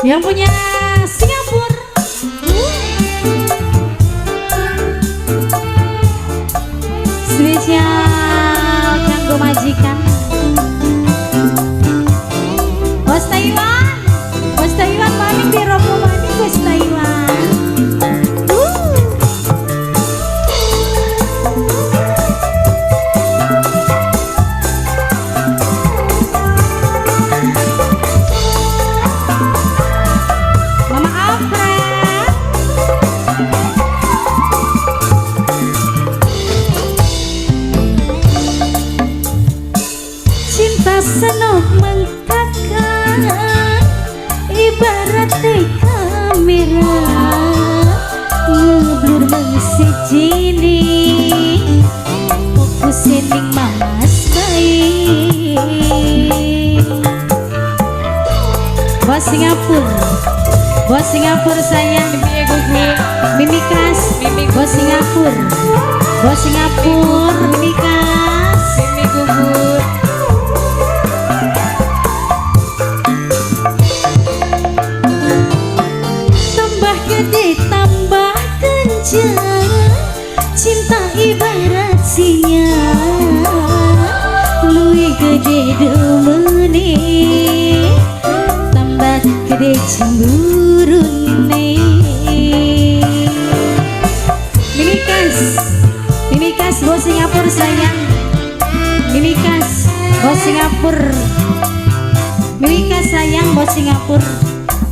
Yang punya Singapura. Spesial kanggo majikan. Bos Taiwan, Bos Taiwan maning di romo maning Bos Taiwan. Mama Alfred. Cinta senok mengkakan ibarat kamera ngeblur meng-sijini fokus ning Mas baik. Bos Singapura, Bos Singapura sayang. Mimikas, Bos Singapura, Bos Singapura, Mimikas, Mimi gugur. Tambah gede tambah kencang, cinta ibarat sinyal, luwih gede demene, tambah gede cemburune. Mimikas, Mimikas, Bos Singapura sayang. Mimikas, Bos Singapura, Mimikas sayang, Bos Singapura,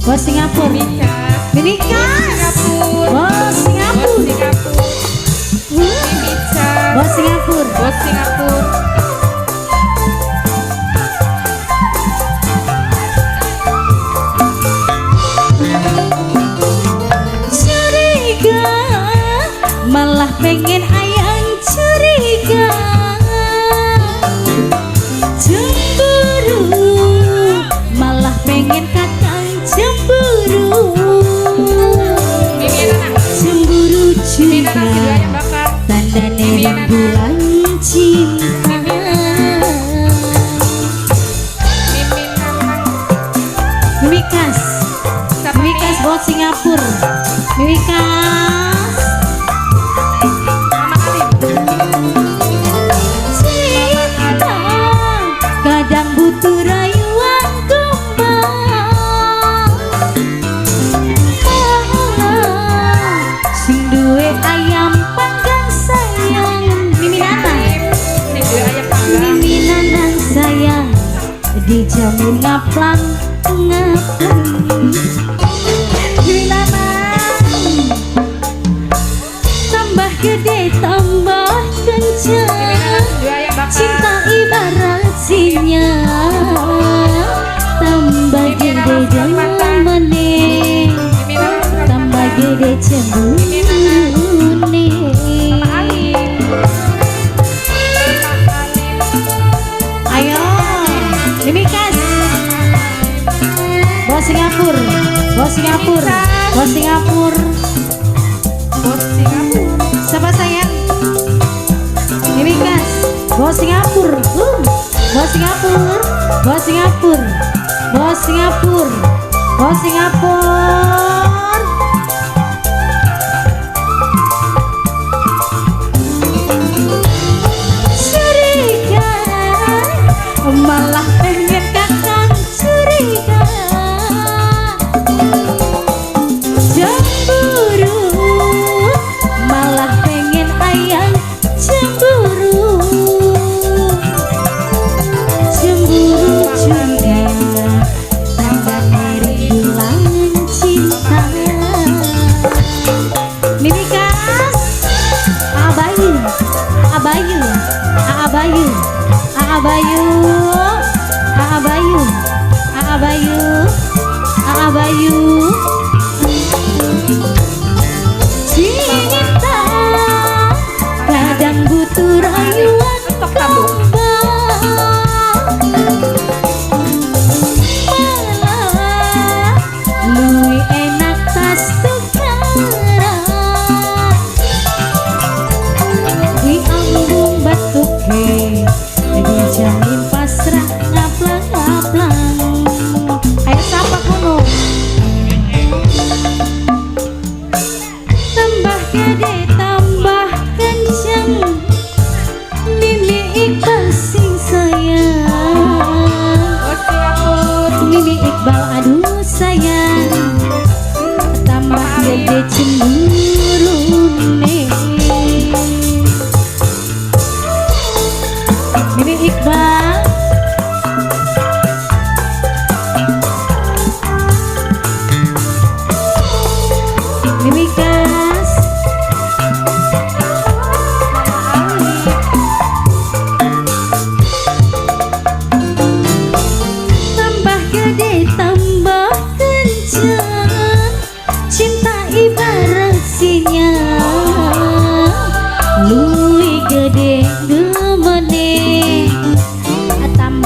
Bos Singapura, Mimikas. Mimikas, Singapura. Bos Singapura, Bos Singapura. Mimica. Bos Singapura. Bos Singapura. Curiga, malah pengen ayang curiga, cemburu, malah pengen kakang cemburu, Mimi Nanang. Cemburu Mimi Nanang juga si dua ayam bakar. Tandane rembulan cinta. Mimi Nanang. Mimikas, Siapa Mimikas nih? Bos Singapura, Mimikas. Mama Alim. Cinta kadang butuh rayuan gombal, malah sing duwe ayam panggang sayang. Mimi Nanang, Sing duwe ayam panggang. Mimi Nanang sayang, dijamin ngaplang ngaplang. Mimi Nanang, tambah gede tambah Mimi kencang, Nanang sing duwe ayam bakar. Cinta ibarat sinyal, tambah Mimi gede Nanang Kalimantan. demene, Mimi Nanang tambah Kalimantan. Gede Mimi Nanang. cemburune. Mama Alim. Mama Alim. Ayo, Mimikas, Bos Singapura, Bos Singapura, Bos Singapura. Bos Singapura. Siapa sayang? Mimikas, Bos Singapura, Bos Singapura, Bos Singapura, Bos Singapura, Bos Singapura. Curiga, malah pengen kakang curiga, cemburu, malah pengen ayang cemburu, cemburu juga tanda rembulan cinta. Mimikas, Abayu, Abayu, Abayu, Abayu, Abayu, Abayu, Abayu. Cinta kadang butuh rayuan Ketok tanduk. Gombal, malah luwih enak tas tukaran. Di ambung batuke dijamin pasrah ngaplang-ngaplang. Ayo sapa kono.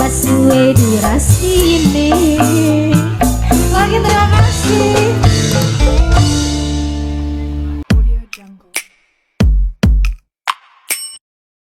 Tambah suwe durasine.